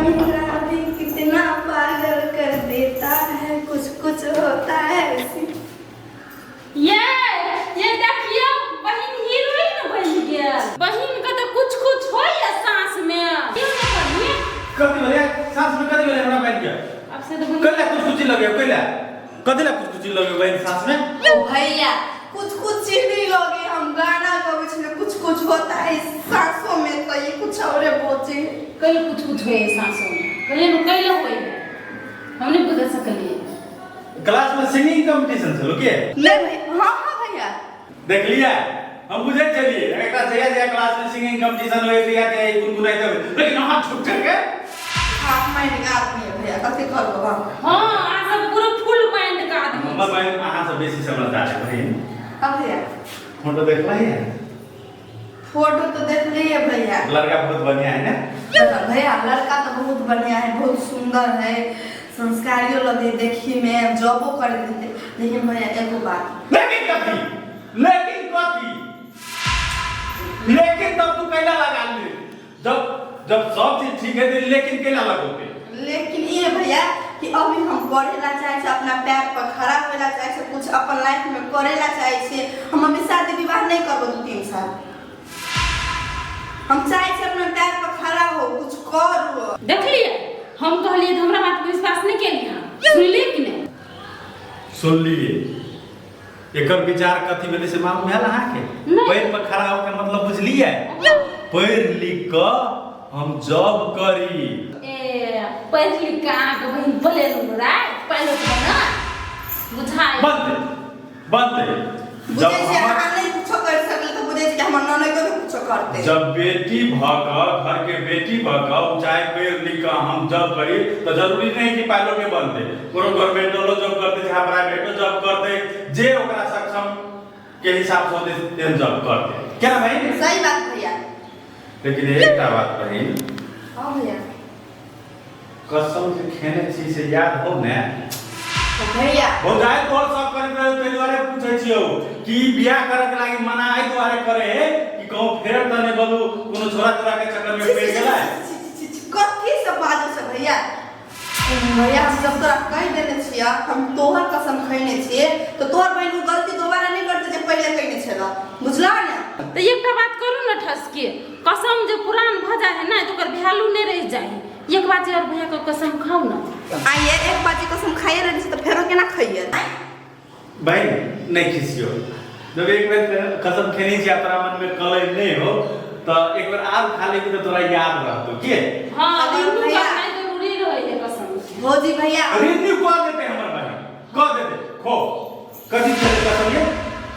चंदा भी कितना पागल कर देता है, कुछ कुछ होता है। ये ये देखियो बहिन हीरोइन बन गेल। बहिन के तो कुछ कुछ होइए सास में। क्यों न करिए? कथी भेलै सास में? कथी भेलै हमरा बहिन के? अब से तो बहिन कैला कुछ कुछ लगे? कैला कथी ला कुछ कुछ लगे बहिन सास में? ओ भैया, कुछ कुछ चीज नहीं लगे, हम गाना गावे छले, कुछ कुछ होता है सांसों में, तो ये कुछ और बोचे। कैले कुछ कुछ होइए सासों में? कैले न कैले होइए, हम नहीं बुझ सकलिए। क्लास में सिंगिंग कंपटीशन छलो के? नहीं भैया, हाँ हाँ भैया। देख लिया, हम बुझे चलिए एकरा जगह जगह क्लास में सिंगिंग कंपटीशन होय तहिया ते गुनगुनाइत होय, लेकिन अहाँ छुट्टे के हाफ माइंड के आदमी है भैया, कथी करबो हम? हाँ, अहाँ सब पूरा फुल माइंड के आदमी। हमर बहिन अहाँ से बेसी समझदार है बहिन। हाँ भैया। फोटो देखला है? फोटो तो देख लिए भैया। लड़का बहुत बढ़िया है ना? भैया, लड़का तो बहुत बढ़िया है, बहुत सुंदर है, संस्कारियों लगे देखी में, जॉबो कर देते, लेकिन भैया एगो बात। लेकिन कथी? लेकिन कथी? लेकिन तब तू कैला लगा ले, जब जब सब चीज ठीक है तो लेकिन कैला लगोते? लेकिन ये भैया कि अभी हम पढ़े ला चाहे छे, अपना पैर पर खड़ा होए ला चाहे छे, कुछ अपन लाइफ में करे ला चाहे छे। हम अभी शादी विवाह नहीं करबो 2-3 साल। हम चाहे छे अपना पैर पर खड़ा हो, कुछ करू। देखलिए, हम कहलिए तो हमरा बात पर विश्वास नहीं केलिए। सुनलिए कि नहीं? सुनलिए। एकर विचार कथी भेलै से मालूम भेल अहाँके? नहि। पैर पर खड़ा होके मतलब बुझलिए? पढ़ि लिख कऽ हम जॉब करी। ए, पढ़ि लिख के अहाँके बहिन प्लेन उड़ाय पायलट बनत, बुझाय। बनतै बनतै। जब बुझै छियै हमर अहाँ नहि कुछो कर सकली तऽ बुझै छियै कि हमर ननैदो नहि कुछो करतै। जब बेटी भऽ कऽ, घर के बेटी भऽ कऽ चाहे पढ़ि लिख कऽ हम जॉब करी तऽ जरूरी नहि कि पायलटे बनतै, कोनो गवर्नमेंटो जॉब करतै चाहे प्राइवेटो जॉब करतै, जे ओकरा सक्षम के हिसाब से होतै तेहन जॉब करतै। क्या बहिन? सही बात भैया। लेकिन एकटा बात बहिन। हाँ भैया। कसम जे खेने छी से याद हो ने? तो भैया, हो जाए तोहर सब करैत रहे, ताहि दुआरे पूछै छियौ कि बियाह करे के लागी मना एहि दुआरे करे है कि कहूँ फेर तऽ नहि बोलू कोनो छोरा तोरा के चक्कर में छी, पड़ि छी, गेलै। छी, छी, छी, छी, कथी सब बाजै छै भैया? भैया, हम जब तोरा कहि देने छियै, हम तोहर कसम खैने छियै, तऽ तोहर बहिन ओ गलती दोबारा नहि करतै जे पहिले कयने छलऽ, बुझलह ने? तऽ एकटा बात करू ने ठसके, कसम जे पुरान भऽ जाइ है ने तऽ ओकर वैल्यू नहि रहि जाइ है। एक बात जे और भैया के कसम खाउ ने। आइए एक बात जे कसम खाइए रहल छी तऽ फेरो केना खैये? बहिन, नहि खिसियो, जब एक बेर कसम खेने छी आ तोरा मन में कलई नहीं हो तऽ एक बेर आर खा लेबी तऽ तोरा याद रहतो के। हाँ, अरे रिन्यू भैया। करनाइ जरूरी रहै है कसम। भौजी भैया, रिन्यू कऽ देते हमर बहिन, कऽ देते। खो, कथी छलै कसम ये?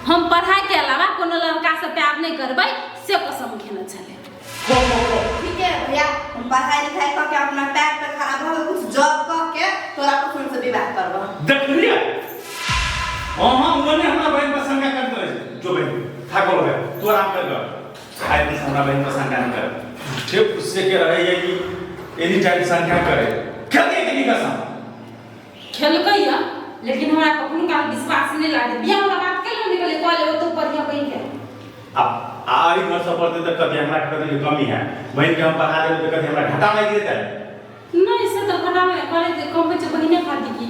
हम पढ़ाई के अलावा कोनो लड़का से प्यार नहीं करबै से कसम खेने छलै। खो खो खो। ठीक है भैया, हम पढ़ाई लिखाई कऽ के अपना पैर पर खड़ा भऽ के कुछ जॉब कऽ के तोरा पसंद से विवाह करबऽ। देखलियै अहाँ मने हमरा बहिन पर शंका करैत रहै। जो बहिन, थाकल हो गया तू, आराम कर कर आइ दिस हमरा बहिन पर शंका नहीं कर। ठीक गुस्से के रहे है कि एनी टाइम शंका करे। खेलिए कि नहीं कसम? खेलकै या, लेकिन हमरा कखनो काल विश्वास नहीं लागे। बियाह वाला बात केलहुँ निकले कहले ओतौ बढ़िया बनि गेल। अब आरी घर से पढ़ते तऽ कथी हमरा कथी के कमी है? बहिन के हम पढ़ा देबै तऽ कथी हमरा घाटा लागि जेतै? नहीं, से तऽ घाटा में कहले जे कम छै बहिने खातिर की।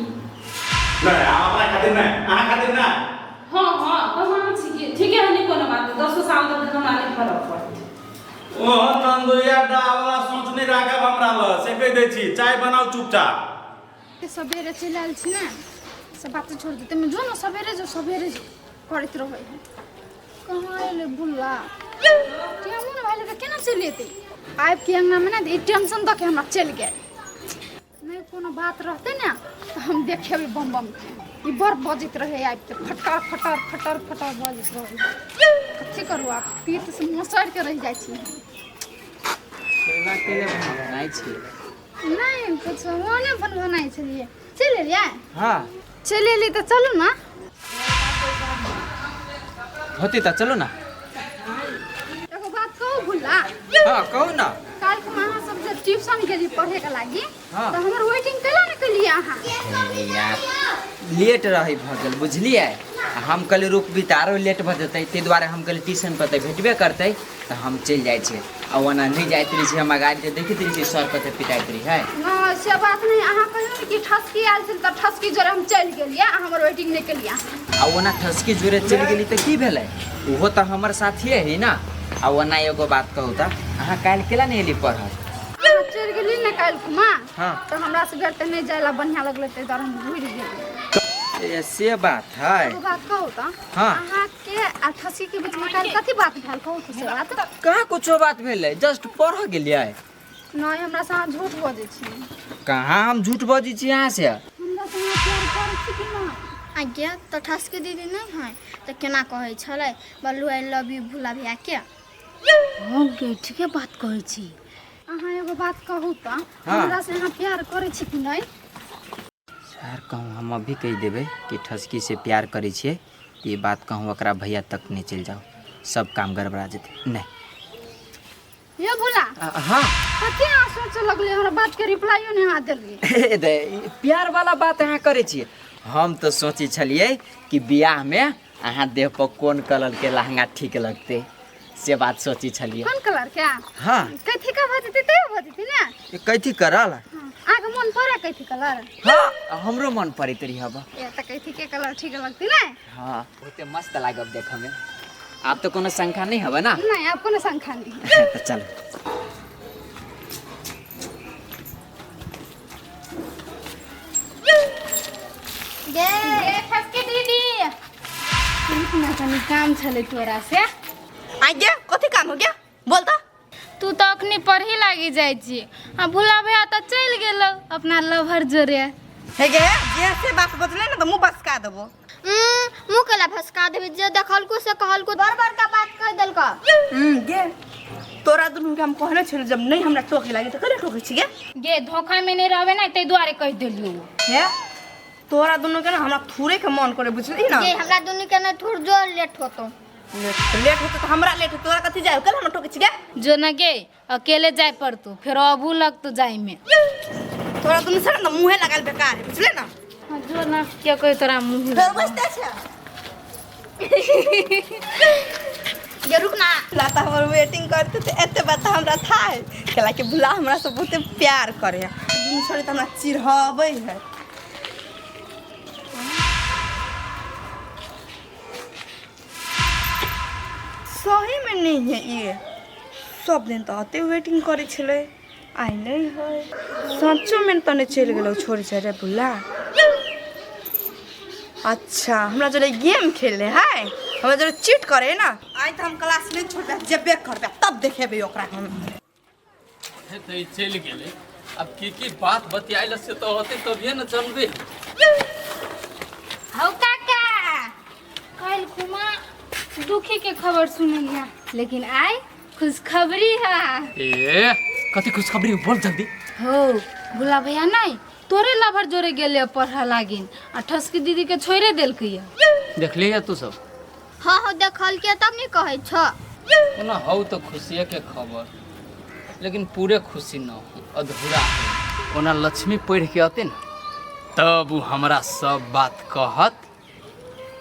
नहीं, हमरा खातिर नहीं, अहाँ खातिर नहीं। हाँ हाँ, कमाबै छी की ठीके है, नहीं कोनो बात, 10 साल तक हमरा नहीं फरक पड़त। ओहो तंदुरिया डावला सोच नहीं राखब हमरा लग, से कहि दै छी। चाय बनाउ चुपचाप। सबेरे चलि आयल छी ने से बात छोड़ देते में जो ने सबेरे जो सबेरे जो करैत रहै है। कहाँ एलै बुल्ला? टाइमो ने भेलै तऽ केना चलि एतै? आबि के अङ्गनामे ने ई टेंशन दऽ के हमरा चलि गेल। नहि कोनो बात रहतै ने तऽ हम देखेबै बम बम के। ई बड़ बजैत रहै आबि के, फटर फटर फटर फटर बजैत रहै। कथी करू आब, पीठ से मसरि के रहि जाइ छी। केला केले बनाइ छी? नहि कुछो, ओने भनभनाइ छलियै। चलि एलियै? हाँ। चलि एलियै तऽ चलू ने। होतै तऽ चलू ने। एगो बात कहू भुल्ला? हाँ, कहू ने। काल्हि खुमा अहाँ सब जे ट्यूशन गेलियै पढ़े के लागि, हाँ। तऽ हमर वेटिंग कैला ने केलियै अहाँ? यार, लेट रही भऽ गेल, बुझलियै? आ हम कहलियै रुकबी तऽ आरो लेट भऽ जेतै, ताहि दुआरे हम कहलियै ट्यूशन पर तऽ भेटबे करतै तऽ हम चलि जाइ छियै। आ ओना नहि जाइत रहै छै, हमरा गाड़ी तऽ देखैत रहै छै सर कते पिटाइत रहै है। नहि से बात नहि, अहाँ कहियौ ने कि ठसकी आयल छल तऽ ठसकी जोरे हम चलि गेलियै, अहाँ हमर वेटिंग नहि केलियै। आ ओना ठसकी जोरे चलि गेली तऽ की भेलै, ओहो तऽ हमर साथिए है ना। आ ओना एगो बात कहू तऽ अहाँ काल्हि केला नहि एली पढ़ल? अहाँ चलि गेली ने काल्हि खुमा। हाँ। तऽ हमरा से घर तऽ नहि जाय ला बढ़िया लगलै, ताहि दुआरे हम घुरि गेली। ए, से बात है। एगो बात कहू तऽ? हाँ। अहाँके आ ठसकी के बीचमे काल्हि कथी बात भेल, कहू तऽ से बात? कहाँ कुछो बात भेलै, जस्ट पढ़ऽ गेलियै। नहि, हमरा से अहाँ झूठ बजै छी। कहाँ हम झूठ बजै छी अहाँ से? हमरा से अहाँ प्यार करै छी कि नहि? आगे तऽ ठसके दीदी नहि है तऽ केना कहै छलै बल्लू I love you भुला भैयाके? हो गे, ठीके बात कहै छी। अहाँ एगो बात कहू तऽ? हाँ। हमरा से अहाँ प्यार करै छी कि नहि? सर कहूँ हम अभी कहि देबै कि ठसकी से प्यार करै छियै तऽ ई बात कहूँ ओकरा भैया तक नहि चलि जाओ, सब काम गड़बड़ा जेतै। नहि ये भोला। हाँ। कते अहाँ सोचऽ लगलियै, हमरा बात के रिप्लाइयो नहि अहाँ देलियै। हे दे, ई प्यार वाला बात अहाँ करै छियै। हम तऽ सोचै छलियै कि बियाहमे अहाँ देह पर कोन कलर के लहंगा ठीक लगतै, से बात सोचै छलियै। कोन कलर के? हाँ। कथी का भऽ जेतै तैयो भऽ जेतै ने। ई कथी करल? हाँ, अहाँके मन पड़े कथी कलर? हाँ, हमरो मन पड़ैत रही हब। ए तऽ कथी के कलर ठीक लगतै ने? हाँ, बहुते मस्त लागब देखऽमे। आब तऽ कोनो शंका नहि हबे ना? नहि, आब कोनो शंका नहि। तऽ चल। गे। ठसकी दीदी, ना कनी काम छलै तोरा से। आ गे, कथी काम हो गया, बोल तऽ। तू तऽ अखनी पढ़े लागी जाइ छी आ भुला भैया तऽ चलि गेलौ अपना लभर जोरे। हे गे, जे से बात बजले ने तऽ मुँह बसका देबो। मुँह केला भसका देबी? जे देखलको से कहलको, बड़ बड़का बात कहि देलको। गे, तोरा दुनू के हम कहने छलौ जब नहीं हमरा टोके लागे तऽ कने टोके छी गे? गे, धोखा में नहीं रहबे ना, ताहि दुआरे कहि देलियौ। हे, तोरा दुनू के ना हमरा थूरे के मन करे, बुझली ना? गे, हमरा दुनू के ने थोड़ जोर लेट होतो। लेट लेट होते तऽ हमरा लेट होते, तोरा कथी जाय? कल हमरा टोके छी गे? जो ना गे, अकेले जाय पड़तौ, फेर अबू लगतौ जाय में। तोरा दुनू से ना मुँहे लगाल बेकार है, बुझले ना? हाँ, जो ना, क्या कही तोरा मुँह। फेर बजते छै। गे रुक ना। लाता हमर वेटिंग करते तऽ एते बात हमरा था है केला कि भुला हमरा से बहुते प्यार करे है। दुनू छोड़ी तऽ हमरा चिढ़ाबै है। सही में नहीं है ये, सब दिन तऽ अते वेटिंग करे छलै, आइ नहीं है। सचो में तऽ नहि चलि गेलौ छोड़ छै रे भुला। अच्छा, हमरा जोरे गेम खेले है, हमरा जोरे चीट करे ना। आइ तऽ हम क्लास नहि छोड़बै, जेबे करबै तब देखेबै ओकरा हम। हे तऽ ई चलि गेलै, अब की की बात बतियाइल से तऽ होतै तभिए ने जानबै। हौ काका, काल्हि खुमा दुखी के खबर सुनलिया, लेकिन आइ खुशखबरी है। ए, कथी खुशखबरी, बोल जल्दी। हो, भोला भैया नहीं तोरे लभर जोरे गेले पढ़ा लागिन आ ठसकी दीदी के छोड़े देलकै। देखली है तू सब? हाँ हाँ, देखल के तब नहीं कहै छ। ओना हौ तऽ खुशिये के खबर, लेकिन पूरे खुशी न हो, अधूरा है। ओना लक्ष्मी पढ़ के अते न तब उ हमरा सब बात कहत,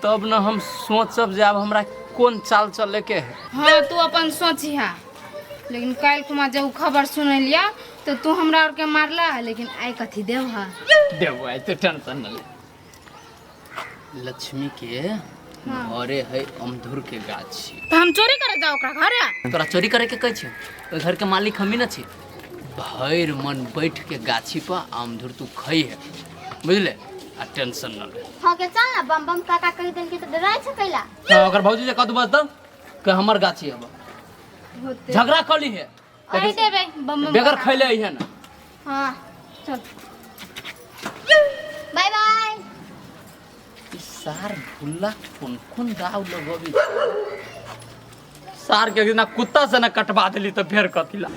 तब न हम सोचब जे आब हमरा कोन चाल चले के है। हाँ, तू अपन सोचिहा, लेकिन काल्हि खुमा जब उ खबर सुनलिया तो तू हमरा और के मारला है, लेकिन आइ कथी देब हा? देबो आइ, तो टेंशन न ले। लक्ष्मी के घरे है अमधुर के गाछी। तो हम चोरी करे जाओ ओकरा घरे? तोरा चोरी करे के कहै छियौ? ओहि घर के मालिक हमी न छी। भरि मन बैठ के गाछी पर अमधुर तू खई है, बुझले? आ टेंशन न ले। हाँ के चल ना, बम बम काका कहि देलकै तऽ डराइ छै कैला? हाँ, ओकर भौजी जे कतू बजतौ के हमर गाछी हब, होते झगड़ा कली है। कहि देबै बम बम बेगर काका। खैले है ना। हाँ। चल। बाय बाय। ई सार भुल्ला कोन कोन दाव लगबी सार के ना कुत्ता से ना कटवा देली तऽ फेर कथी ला।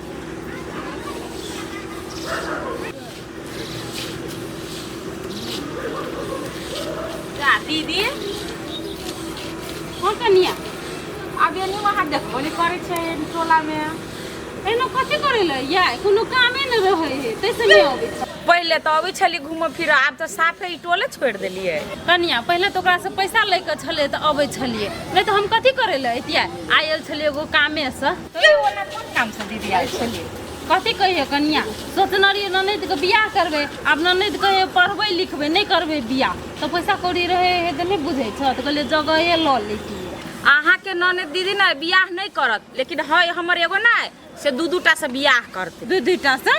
जा दीदी, हो कनिया, आब एनी वहाँ देखबो नहि करै छै टोलामे। एना कथी करै लए या कोनो कामे नहि रहै है, ताहिसँ नहि अबै छै। पहिले तऽ अबै छली घूमऽ फिरऽ, आब तऽ साफे ई टोले छोड़ि देलियै। कनिया पहिले तऽ ओकरासँ पैसा लै के छलै तऽ अबै छलियै, नहि तऽ हम कथी करै लए अइतियै? आयल छलियै एगो कामेसँ। तैयो ओना कोन कामसँ दीदी आयल छलियै? कथी कहियै कनिया, सोचने रहियै ननैदके बियाह करबै, आब ननैद कहै पढ़बै लिखबै नहि करबै बियाह, तऽ पैसा कौड़ी रहै है तऽ नहि बुझै छह, तऽ कहलियै जगहे लऽ लैतियै। अहाँके ननैद दीदी ने बियाह नहि करत, लेकिन है हमर एगो ने से दू दूटा से बियाह करतै। दू दूटा से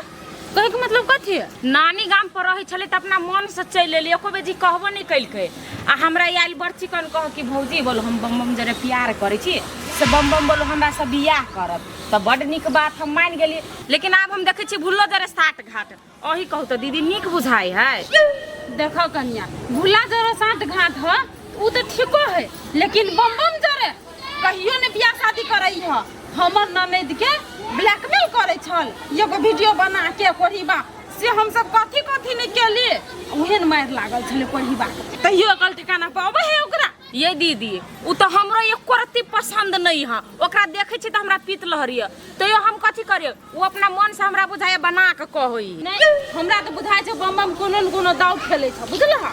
कहैके मतलब कथी? नानी गाम पर रहै छलै तऽ अपना मनसँ चलि एली, एको बेजी कहबो नहि केलकै। आ हमरा आयल बड़ चिकन कह कि भौजी बोलो हम बम बम जरे प्यार करै छी, से बम बम बोलो हमरा से बियाह करत, तऽ बड्ड नीक बात हम मानि गेलियै। लेकिन आब हम देखै छी भुल्लो जरे साट घाट। अही कहू तऽ दीदी नीक बुझाइ है? देखो कनिया, भुल्ला जरे साट घाट ह उ तऽ ठीको है, लेकिन बम बम जरे कहियो ने बियाह शादी करै ह। हमर ननैद के ब्लैकमेल करै छल एगो वीडियो बना के कोढ़ीबा से, हमसब कथी कथी नहि केलियै, ओहन मारि लागल छलै कोढ़ीबा, तैयो अकल ठिकाना पर अबै है ओकरा। ये दीदी उ तऽ हमरो एको रत्ती पसंद नहीं है, ओकरा देखै छी तऽ हमरा पीत लहरिय, तैयो हम कथी करियै? उ अपना मन से हमरा बुझाइए बना के कहै। नहीं हमरा तऽ बुझाइ छै बम बम कोनो न कोनो दाव खेलै छै, बुझलह?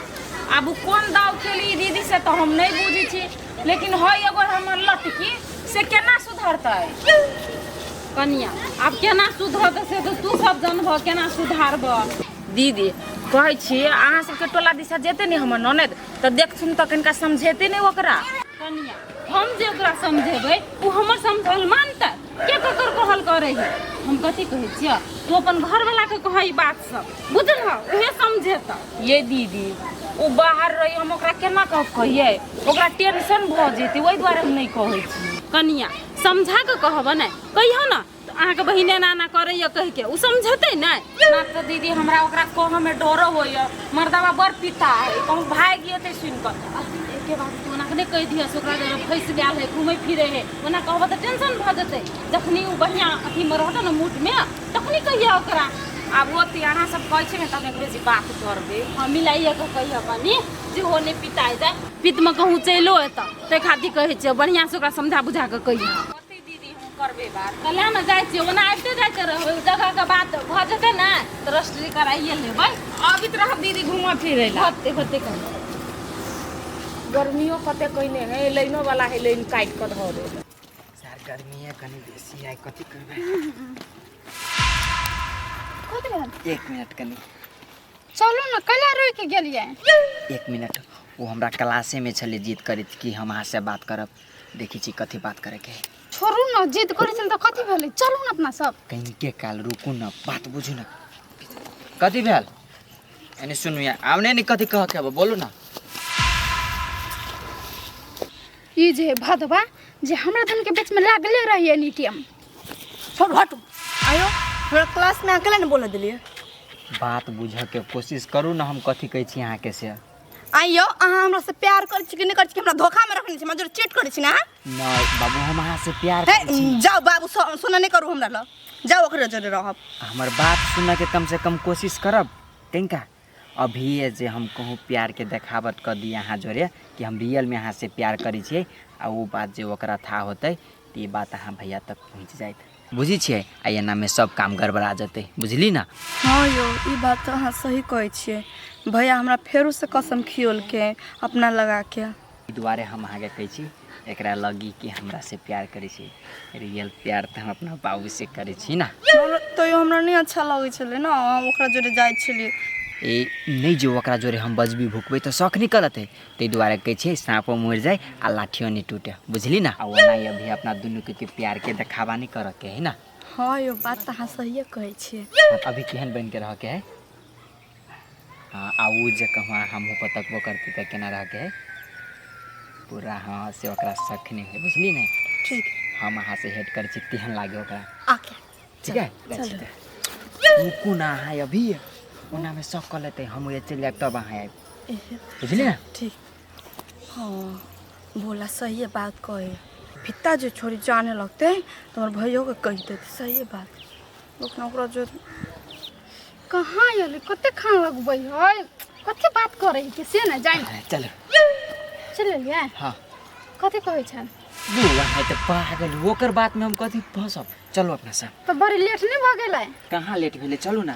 आब उ कोन दाव खेली दीदी से तऽ हम नहीं बुझै छी, लेकिन है एगो हमर लटकी से केना सुधरतै? कनिया आब केना सुधरतै से तऽ तू सब जानबह केना सुधारबह। दीदी कहै छी अहाँ सबके टोला दिशा जेतै ने हमर ननद तऽ देखथुन तऽ कनिका समझेतै ने ओकरा। कनिया हम जे ओकरा समझेबै ओ हमर समझल मानतै? के ककर कहल करै है? हम कथी कहै छियै, तू अपन घरवला के कह ई बात सब, बुझलह? उहे समझेतै। ये दीदी ओ बाहर रही, हम ओकरा केना कह कहियै? ओकरा टेंशन भऽ जेतै, ओहि दुआरे हम नहि कहै छी। कनिया समझा कऽ कहब ने, कहियौ ने तऽ अहाँके बहिन एना एना करैया कहिके, ओ समझेतै नहि ना? तऽ दीदी हमरा ओकरा कहऽमे डरो होइए, मर्दवा बड़ पिता है, कहूँ भागि जेतै सुनि कऽ। एके बात तू ओना नहि कहि दिहऽ से ओकरा जरा फँसि गेल है घुमै फिरै है, ओना कहबऽ तऽ टेंशन भऽ जेतै। जखनी ओ बढ़िआँ अथीमे रहतै ने मूडमे तखनी कहिया ओकरा। आब ओते अहाँ सब कहै छी ने तब एक बेसी बात करबै। हँ मिलाइए कऽ कहियऽ कनि जे हो नहि पिताइ जाय, पितमे कहूँ चलिओ एतऽ, ताहि खातिर कहै छियै बढ़िआँसँ ओकरा समझा बुझा कऽ कहियऽ। ओते दीदी हम करबै बात। तऽ लए ने जाइ छियै, ओना आबिते जाइते रहबै, जगहके बात भऽ जेतै ने तऽ रजिस्ट्री कराइए लेबै। अबैत रहब दीदी घूमऽ फिरै लए। होतै होतै कनि। गर्मियो कते कइने है, लाइनो वाला है लाइन काटि कऽ धऽ दे। सर गर्मी है कनि बेसी है, कथी करबै? कथी भेल? एक मिनट कनि चलू ने, कैला रुकि गेलियै? एक मिनट, ओ हमरा क्लासेमे छलै जिद करैत कि हम अहाँ से बात करब, देखै छी कथी बात करैके है। छोड़ू ने, जिद करै छल तऽ कथी भेलै? चलू ने अपना सब। कनिके काल रुकू ने, बात बुझू ने कथी भेल। एने सुनू या आब नहि कथी कहके हबो, बोलू ना। ई जे भदवा जे हमरा धन के बीच में लागले रही एनी टाइम। छोड़ हटू, आयो हमरा क्लास में अकेले ने बोल दिलिए। बात बुझऽ के कोशिश करू ना, हम कथी कहै छी अहाँके से। आइयो अहाँ हमरा से प्यार करै छी कि नहि करै छी? हमरा धोखा में रखने छी, मजूर चीट करै छी ना? नहीं बाबू, हम अहाँ से प्यार हे करै छी। जाओ बाबू, सुन नहीं करू हमरा लग, जाओ ओकरे जरे रहब। हमर बात सुनऽ के कम से कम कोशिश करब कनिका। अभी जे हम कहूँ प्यार के देखावट कऽ दी अहाँ जोरे कि हम रियल में अहाँ से प्यार करै छियै, आ ओ बात जे ओकरा था होतै तऽ ई बात अहाँ भैया तक पहुँच जायत, बुझै छियै? आ एनामे सब काम गड़बड़ा जेतै, बुझली ना? हाँ यौ, ई बात तऽ अहाँ सही कहै छियै। भैया हमरा फेरो से कसम खियौलकै अपना लगा के। एहि दुआरे हम अहाँके कहै छी एकरा लगी कि हमरा से प्यार करै छी। रियल प्यार तऽ हम अपना बाबू से करै छी ना। तैयो हमरा नहि अच्छा लगै छलै ने, हम ओकरा जोरे जाइ छलियै। ए नहि, जे ओकरा जोरे हम बजबी भुकबै तऽ शौक निकलतै, ताहि दुआरे कहै छियै साँपो मरि जाय आ लाठियो नहि टूटे, बुझली ना? आ ओना अभी अपना दुनूके के प्यार के देखावा नहि करऽ के है ना। हाँ यौ, बात तऽ अहाँ सहिए कहै छियै। अभी केहन बनि के रहऽ के है? हाँ, आ ओ जे कहूँ हमहूँ पतकबो करती तऽ केना रहऽ के है पूरा? हाँ से ओकरा शक नहि है, बुझली ने? ठीक। हम अहाँ से हेट करै छी तेहन लागे ओकरा। आके ठीक है, रुकू ना अहाँ अभी, ओनामे शक कऽ लेतै, हम ओए चलि जायब तब अहाँ आयब, बुझली ना? ठीक। हाँ भोला सही बात कहे, फित्ता जे छोरी जाने लगतै तऽ हमर भैयो के कहि देतै सही बात। ओकरा ओकरा जो कहाँ एलै, कते खान लगबै है, कते बात करै है से ने जानि। चलू चलि एलियै? हाँ। कथी कहै छनि? बौआ है तऽ पागल, ओकर बातमे हम कथी फँसब, चलू अपना सब। तऽ बड़ी लेट नहि भऽ गेलै? कहाँ लेट भेलै, चलू ना।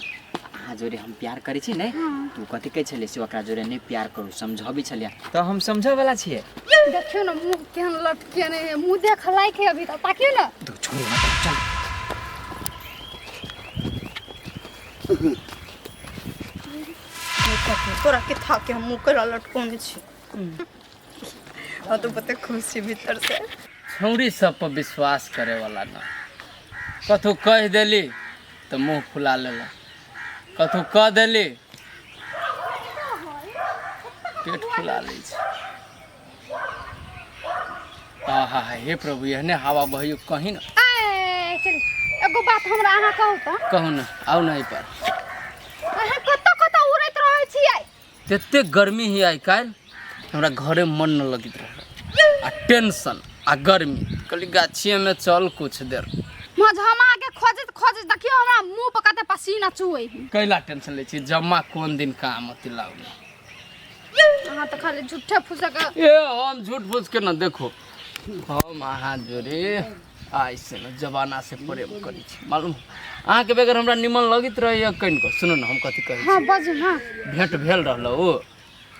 अहाँ जोरे हम प्यार करै छी ने तू कथी कहै छलै से ओकरा जोरे नहि प्यार करू समझबै छलियै तऽ हम समझैवला छियै। देखियौ ने मुँह केहन लटकेने है, मुँह देख लायक है अभी तक, ताकियौ ने। तो छोड़ू मत, चल। तोरा के था के हम मुँह केला लटकौने छी। हाँ तो पता खुश छी भीतर से। छौड़ी सब पर विश्वास करे वाला ना, कथू कह देली तो मुंह फुला लेला, कथू कह देली पेट फुला लै छै। आहा हे प्रभु, एहने हवा बहैयो कहीं ना। ए चल एगो बात हमरा अहाँ कहू तऽ। कहू ना, आउ ना एहि पर। अहाँ कतऽ कतऽ उड़ैत रहै छियै? तते गर्मी ही आइ काल्हि हमरा घरे मन न लगैत रहे, आ टेंशन आ गर्मी, कहली गाछिए में चल कुछ देर। मझमा के खोजैत खोजैत देखियौ हमरा मुँह पर कते पसीना चुऐ है। कैला टेंशन लै छी, जम्मा कोन दिन काम अथी लाउ। अहाँ तऽ खाली झूठे फूसे के। ए हम झूठ फूस के न देखो, हम अहाँ जोरे आइ से न जमाना से प्रेम करै छी, मालूम अहाँके बगैर हमरा निमन लगैत रहैया कनिको। सुनू न हम कथी कहै छी। हाँ बाजू ना। भेंट भेल रहल ओ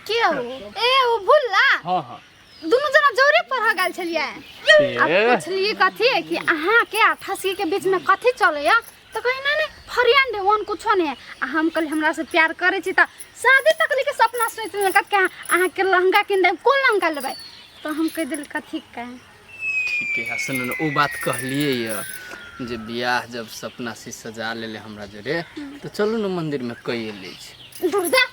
के हो? ए ओ भुल्ला? हाँ हाँ। दुनू जना जोरे पढ़ गेल छलियै। आ पुछलियै कथी कि अहाँ के आ ठसकी के बीच में कथी चलैया, तो कही नहीं नहीं फरियान दे वन कुछो नहीं। आ हम कहली हमरा से प्यार करै छी तऽ शादी तक के सपना सोचि लेलक कि अहाँ के लहंगा किन देब, कोन लहंगा लेबै, तो हम कहि देली कथी के। ठीक है सुनू न, ओ बात कहलियै यऽ जे बियाह जब सपना से सजा लेले हमरा जोरे तो चलू न मंदिर में कइए लै छी। दुर्गा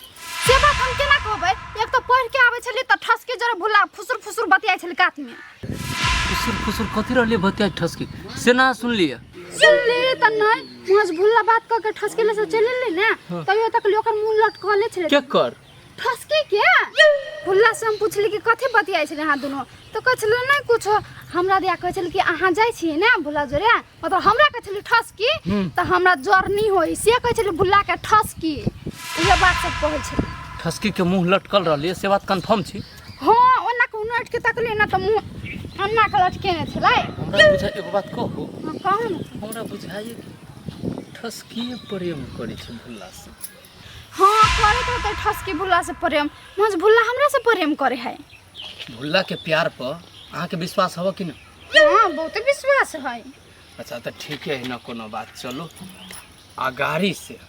से बात हम केना कहबै, एक तो पढ़ के आबै छलियै तऽ ठसके जरे भुला फुसुर फुसुर बतियाइ छलै कात में। फुसुर फुसुर कथी रहलियै बतियाइ ठसकी से ना सुनलियै? सुनलियै तऽ नहि, वहाँ से भुला बात कऽ के ठसके ले से चलि एलै ने, तभियो तक ओकर मुँह लटकले छलै। के कर? ठसकी के भुल्ला से हम पुछली कि कथी बतियाइ छलै अहाँ दुनू, तऽ कहै छलै नहि कुछो। हमरा दिया कहै छलै कि अहाँ जाइ छियै ने भुल्ला जोरे, मतलब हमरा कहै छलै ठसकी तऽ हमरा जर नहि होइ, से कहै छलै भुल्ला के ठसकी, इएह बात सब कहै छलै। ठसकी के मुँह लटकल रहलै से बात कन्फर्म छी? हाँ ओना के उनटि के तकलियै ने तऽ मुँह अन्ना के लटकेने छलै। हमरा बुझाइ एगो बात कहू? हाँ, कहू ने। हमरा बुझाइए कि ठसकीए प्रेम करै छै भुल्ला से। हाँ करैत होतै ठसकी भुल्ला से प्रेम, मज भुल्ला हमरा से प्रेम करे है। भुल्ला के प्यार पर अहाँके विश्वास हव कि ना? हाँ बहुत विश्वास है। अच्छा तऽ ठीके है ना, कोनो बात। चलू आ गाड़ी से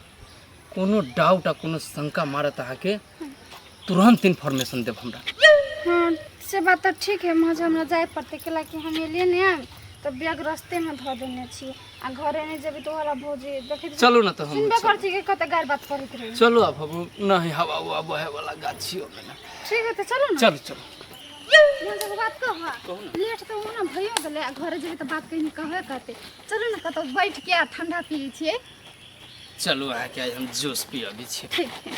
कोनो डाउट आ कोनो शंका मारत अहाँके तुरंत इन्फॉर्मेशन देब हमरा। हाँ से बात तऽ ठीक है, महज हमरा जाय पड़तै, कैला कि हम एलियै ने तऽ बैग रस्ते में धऽ देने छी आ घरे नहि जेबै तऽ वाला भौजी देखैत चलू ना तऽ हम सुनबे करै छी कि कते गारि बात करैत रहै। चलू आब हम नहीं हवा उवा बहे वाला गाछियो में ना। ठीक है तऽ चलू ना। चलू चलू। एगो बात कहऽ, लेट तऽ ओना भइयो गेलै आ घरे जेबै तऽ बात कहीं कहबे करतै। चलू ने कतौ बैठ के आ ठंडा पियै छियै। चलू अहाँके आइ हम जूस पियबै छी। ठीक है।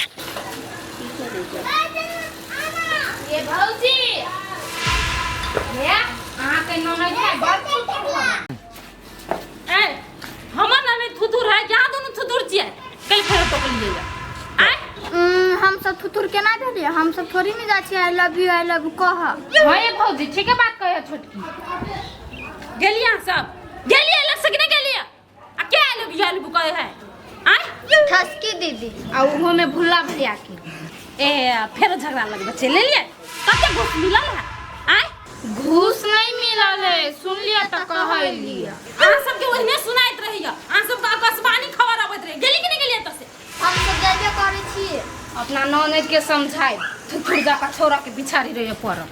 ये भौजी हे अहाँके ननैद है बड़ थुथुर है। ए हमर ननैद थुथुर है, यहाँ दुनू थुथुर छियै, कल फेर टोकलियै या। आँय हम सब थुथुर केना भेलियै? हम सब थोड़ी ने जाइ छियै I love you I love you कह। हाँ ये भौजी ठीके बात कहै छोटकी। गेलियै अहाँ सब? गेलियै अलग से कि नहि गेलियै? आ के I love you I love you कहै है? आँय ठसकी दीदी आ ओहो में भुल्ला भैया के। ए फेर झगड़ा लगबै चलि एलियै, कते घूस मिलल है? आँय घूस नहीं मिलल है, सुन लिया तऽ कहै लिया। अहाँ सबके ओहिने सुनाइत रहैया, अहाँ सबके आकाशवाणी खबर अबैत रहै। गेली कि नहि गेली एतऽ से? हम सब जाइबे करै छियै। अपना ननैद के समझाइ, थुथुर जकाँ छौड़ा के बिछाड़ी रहैया पड़ल।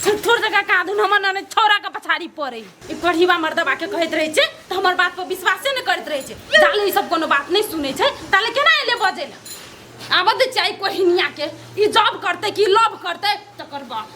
थुथुर जकाँ कादुन हमर ननैद छौड़ा के पछाड़ी पड़ै। ई कढ़ीबा मर्दबा के कहैत रहै छै तऽ हमर बात पर विश्वासे नहि करैत रहै छै। जाले ई सब कोनो बात नहि सुनै छै, ताले केना एलै बजै लए? आबऽ दै छियै कोहिनिया के, ई जॉब करतै कि लव करतै तकर बाद।